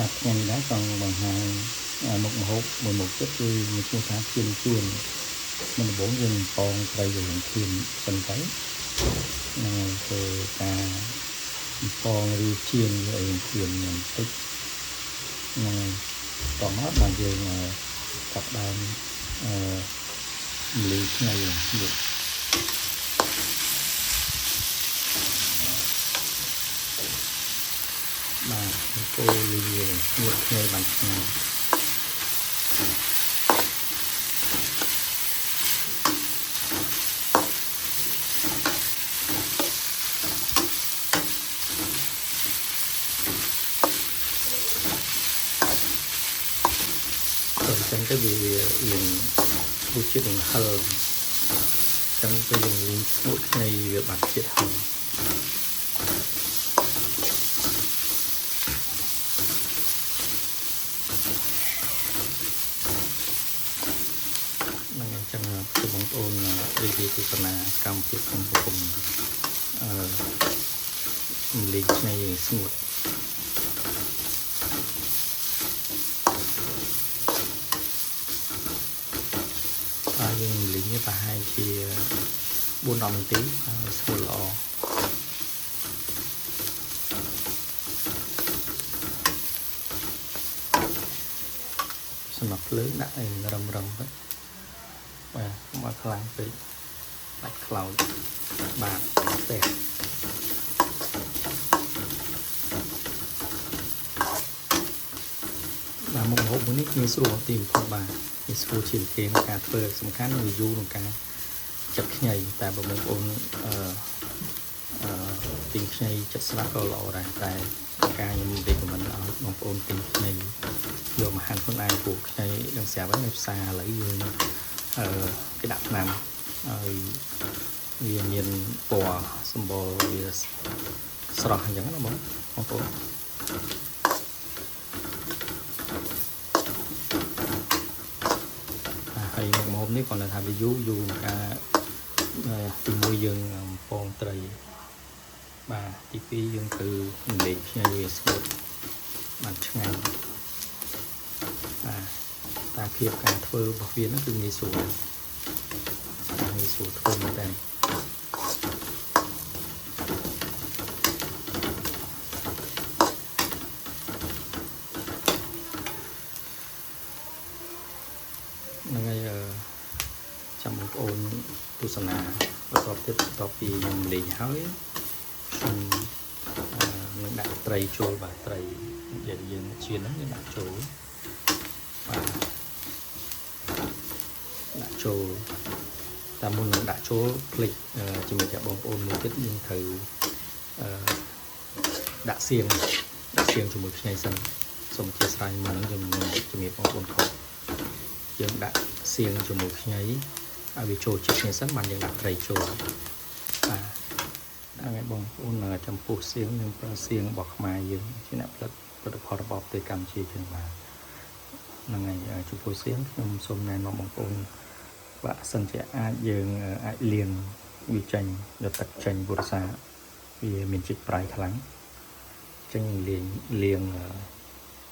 បាទថ្ងៃនេះដែរចង់បង្ហាញមុខម្ហូបមួយមុខទៀតគឺមានឈ្មោះថាជៀនជួនមុនដំបូងយើងប៉ងត្រីយើងធៀមសិនទៅហ្នឹងហើយគឺការប៉ងឬជៀនឬអីធៀមបន្តិចហ្នឹងហើយតមកបានយើងចាប់ដើមអឺលីឆ្នៃយកបាទគោលីស្ងួតឆ្នៃបានឆ្ងាញ់ ទៅអញ្ចឹងទៅវាយើងរសជាតិនឹងហឹរអញ្ចឹងពេលយើងលីងស្ងួតខ្ញីវាបាត់ជាតិហឹរហ្នឹងអញ្ចឹងគឺបងប្អូនរីករាយទស្សនាសកម្មភាពក្នុងសង្គមអឺលីងខ្ញីស្ងួតហើយយើងលីងប្រហែលជា4 10នាទីហើយស្ងួតល្អសម្រាប់ភ្លើងដាក់ឲ្យរឹមរឹមទៅបាទកុំឲ្យខ្លាំងពេកបាច់ខ្លោចបាទផ្ទះបាទមុខម្ហូបមួយនេះងាយស្រួលទីបំផុតបាទងាយស្រួលជាងគេក្នុងការធ្វើសំខាន់វាយូរក្នុងការចិតខ្ញីតែបើបងប្អូនអឺអឺទិញខ្ញីចិត្តស្រាប់ក៏ល្អដែរតែការខ្ញុំ recommend ឲ្យបងប្អូនទិញខ្ញីយកមកហាន់ខ្លួនឯងព្រោះខ្ញីនឹងស្រាប់ហើយនៅផ្សារឥឡូវយើងអឺគេដាក់ថ្នាំឲ្យវាមានពណ៌សម្បុរវាស្រស់អញ្ចឹងណាបងបងប្អូនហើយមុខម្ហូបនេះគាត់ថាវាយូរយូរក្នុងការទី1យើងពងត្រីបាទទី2យើងត្រូវលេងខ្ញីវាស្ងួតបានឆ្ងាញ់បាទតែភាពការធ្វើរបស់វាហ្នឹងគឺងាយស្រួលងាយស្រួលធ្វើមែនតើហ្នឹងហើយចាំបងប្អូនទស្សនាបន្តទៀតបន្ទាប់ពីខ្ញុំលេងហើយខ្ញុំនឹងដាក់ត្រីចូលបាទត្រីដែលយើងចៀនហ្នឹងយើងដាក់ចូលបាទដាក់ចូលតែមុននឹងដាក់ចូលភ្លេចជំរាបបងប្អូនមួយទៀតយើងត្រូវដាក់សៀងដាក់សៀងជាមួយខ្ញីសិនសូមអធិស្ឋានមុនហ្នឹងខ្ញុំជំរាបបងប្អូនខុសយើងដាក់សៀងជាមួយខ្ញីឲ្យវាចូលជាតិគ្នាសិនបានយើងដាក់ត្រីចូលបាទហ្នឹងហើយបងប្អូនចំពោះសៀងយើងប្រើសៀងរបស់ខ្មែរយើងជាអ្នកផលិតផលិតផលរបស់ប្រទេសកម្ពុជាយើងបាទហ្នឹងហើយចំពោះសៀងខ្ញុំសូមណែនាំបងប្អូនបាទសិនជាអាចយើងអាចលាងវាចេញយកទឹកចេញពុរសាវាមានជាតិប្រៃខ្លាំងអញ្ចឹងយើងលាង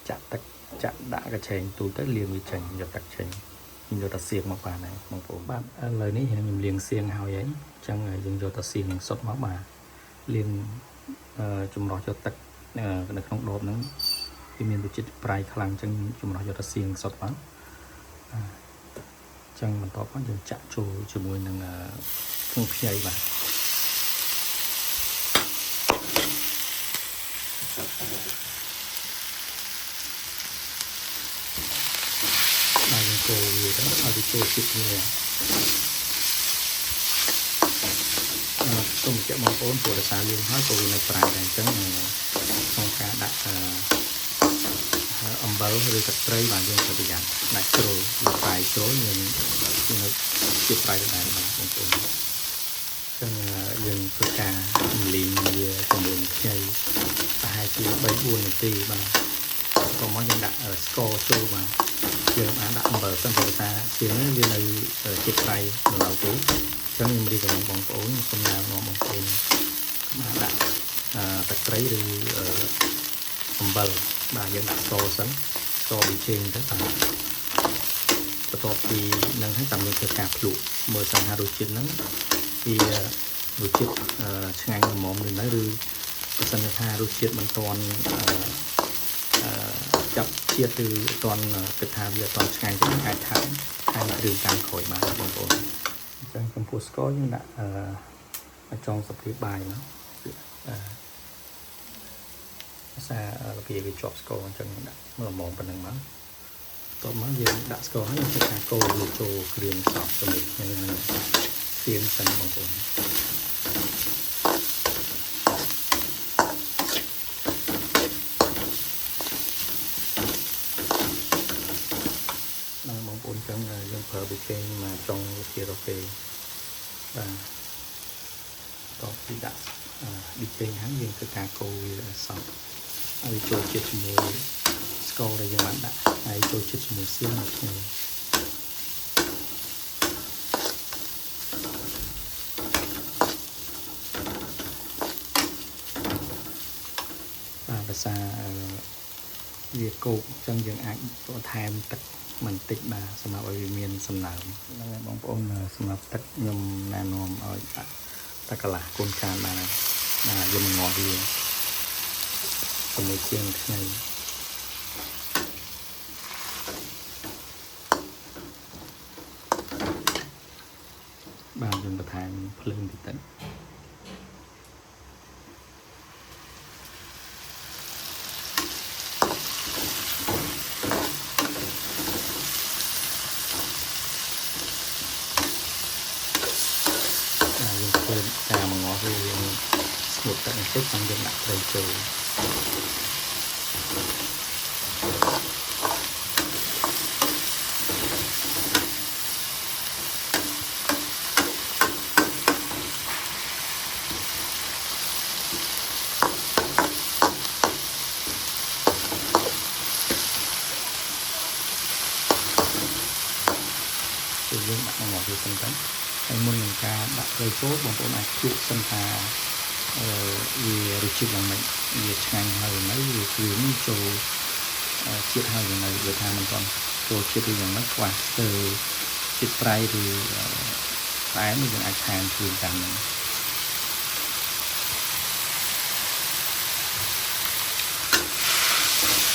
ចាក់ទឹកចាក់ដាក់កញ្ឆេងទូទៅលាងវាចេញយកទឹកចេញយើងយកតែសៀងមកបានហើយបងប្អូនបាទឥឡូវនេះខ្ញុំលាងសៀងហើយអញ្ចឹងយើងយកតែសៀងសុទ្ធមកបាទលាងចម្រោះយកទឹកនៅក្នុងដបហ្នឹងវាមានរសជាតិប្រៃខ្លាំងអញ្ចឹងចម្រោះយកតែសៀងសុទ្ធមកអញ្ចឹងបន្ទាប់មកយើងចាក់ចូលជាមួយនឹងក្នុងខ្ញីបាទបាទយើងកូរវាទៅឲ្យវាចូលជាតិគ្នាសូមបញ្ជាក់បងប្អូនព្រោះរសារលាងហើយក៏វានៅប្រៃដែរអញ្ចឹងក្នុងការដាក់អំបិលឬទឹកត្រីបាទយើងត្រូវប្រយ័ត្នដាក់ជ្រុលវាប្រៃជ្រុលយើងនៅជាតិប្រៃដែរបាទបងប្អូនអញ្ចឹងយើងធ្វើការលីងវាជាមួយនឹងខ្ញីប្រហែលជា3 4នាទីបាទក៏មកយើងដាក់ស្ករចូលបាទយើងបានដាក់អំបិលសិនព្រោះថាសៀងវានៅជាតិប្រៃនៅឡើយទេអញ្ចឹងខ្ញុំរៀបរាប់បងប្អូនសូមណែនាំបងប្អូនមកដាក់ទឹកត្រីឬ អំបិលបាទយើងដាក់ស្ករសិនស្ករប៊ីចេងទៅបាទបន្ទាប់ពីនឹងហើយតាមយើងធ្វើការភ្លក់មើលសិនថារសជាតិហ្នឹងវារសជាតិឆ្ងាញ់ល្មមឬនៅឬបើសិនថារសជាតិមិនទាន់ចាប់ជាតិឬអត់ទាន់គិតថាវាអត់ទាន់ឆ្ងាញ់ទេអាចថែមគ្រឿងតាមក្រោយបានបងប្អូនអញ្ចឹងចំពោះស្ករយើងដាក់ចុងស្លាបព្រាបាយមកភាសារបៀបវាជាប់ស្ករអញ្ចឹងដាក់មើលល្មមប៉ុណ្្នឹងមកតបមកយើងដាក់ស្ករហើយយើងធ្វើការកូរវាចូលគ្រឿងសព្វជាមួយគ្នានឹងសៀងសិនបងប្អូនបាទបងប្អូនចឹងយើងប្រើប៊ីចេងមកចុងជារ៉ូពេបាទតបពីដាក់ប៊ីចេងហើយយើងធ្វើការកូរវាឲ្យសព្វហើយចូលជាតិជាមួយស្ករដែលយើងបានដាក់ហើយចូលជាតិជាមួយសៀងនិងខ្ញីបាទភាសាវាគោកអញ្ចឹងយើងអាចបន្ថែមទឹកបន្តិចបាទសម្រាប់ឲ្យវាមានសំណើមហ្នឹងហើយបងប្អូនសម្រាប់ទឹកខ្ញុំណែនាំឲ្យដាក់តែកន្លះកូនចានបានហើយបាទយើងងាប់វាជាមួយជាងខ្ញីបាទយើងបន្ថែមភ្លើងតិចទៅយើងធ្វើការមកងាប់វាយើងស្ងួតទឹកបន្តិចហើយយើងដាក់ត្រីចូលគឺយើងដាក់មកងាប់វាសិនទៅហើយមុននឹងការដាក់ត្រីចូលបងប្អូនអាចភ្លក់សិនថាវារសជាតិយ៉ាងម៉េចវាឆ្ងាញ់ហើយនៅវាគ្រឿងចូលជាតិហើយយ៉ាងនៅវាថាមិនទាន់ចូលជាតិឬយ៉ាងម៉េចខ្វះស្ទើរជាតិប្រៃឬផ្អែមយើងអាចថែមគ្រឿងតាមហ្នឹង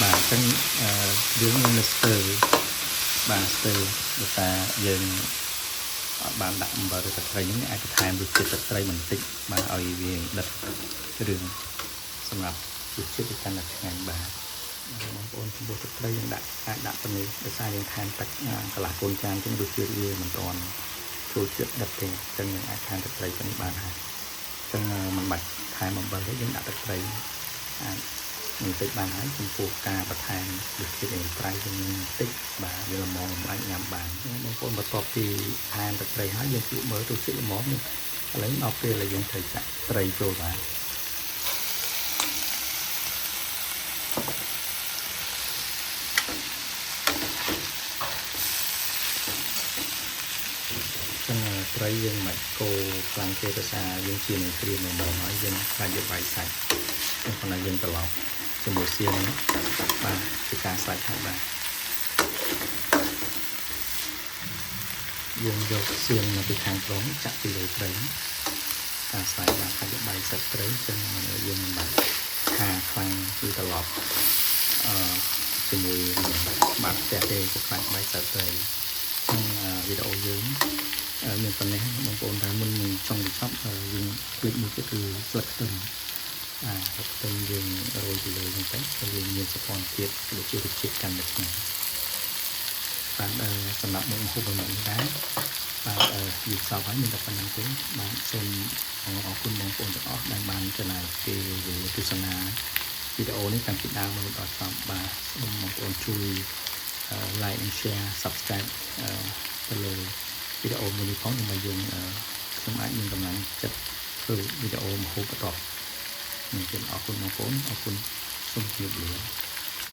បាទអញ្ចឹងយើងនឹងស្ទើរបាទស្ទើរដោយសារយើងអត់បានដាក់អំបិលឬទឹកត្រីហ្នឹងអាចបន្ថែមរសជាតិទឹកត្រីបន្តិចបាទឲ្យវាដិតគ្រឿងសម្រាប់រសជាតិវាកាន់តែឆ្ងាញ់បាទបងប្អូនចំពោះទឹកត្រីយើងដាក់អាចដាក់ប៉ុណ្នេះដោយសារយើងថែមទឹកកន្លះកូនចានចឹងរសជាតិវាមិនទាន់ចូលជាតិដិតទេអញ្ចឹងយើងអាចថែមទឹកត្រីប៉ុណ្នេះបានហើយអញ្ចឹងមិនបាច់ថែមអំបិលទេយើងដាក់ទឹកត្រីអាចបន្តិចបានហើយចំពោះការបន្ថែមរសជាតិឯប្រៃយើងបន្តិចបាទវាល្មមអាចញ៉ាំបានបងប្អូនបន្ទាប់ពីថែមទឹកត្រីហើយយើងភ្លក់មើលទៅជាតិល្មមនេះឥឡូវដល់ពេលដែលយើងត្រូវចាក់ត្រីចូលបាទចឹងត្រីយើងមិនកូរខ្លាំងទេដោយសារយើងជានឹងគ្រឿងល្មមហើយយើងខ្លាចវាបាយសាច់ចឹងប៉ុន្តែយើងត្រឡប់ជាមួយសៀងនេះបាទជាការស្រេចហើយបាទយើងយកសៀងមកពីខាងក្រោមចាក់ពីលើត្រីការស្រេចបាទខាច់បាយសាច់ត្រីចឹងយើងមិនបាច់ឆាខ្លាំងគឺត្រឡប់ជាមួយបាត់ផ្ទះទេក៏ខ្លាចបាយសាច់ត្រីចឹងវីដេអូយើងមានប៉ុណ្ណេះបងប្អូនថាមុននឹងចង់បញ្ចប់យើងភ្លេចមួយទៀតគឺស្លឹកខ្ទឹមបាទខ្ទឹមយើងរោយពីលើហ្នឹងទៅហើយយើងមានសោភ័ណភាពដូចជារសជាតិកាន់តែឆ្ងាញ់បាទសម្រាប់មុខម្ហូបមួយនេះដែរបាទយើងសពហើយមានតែប៉ុណ្្នឹងទេបាទសូមអរគុណបងប្អូនទាំងអស់ដែលបានចំណាយពេលវេលាទស្សនាវីដេអូនេះតាំងពីដើមរហូតដល់ចប់បាទសូមបងប្អូនជួយ like និង share subscribe ទៅលើវីដេអូមួយនេះផងដើម្បីយើងខ្ញុំអាចមានកម្លាំងចិត្តធ្វើវីដេអូម្ហូបបន្តនឹងទៀតអរគុណបងប្អូនអរគុណសូមជម្រាបលា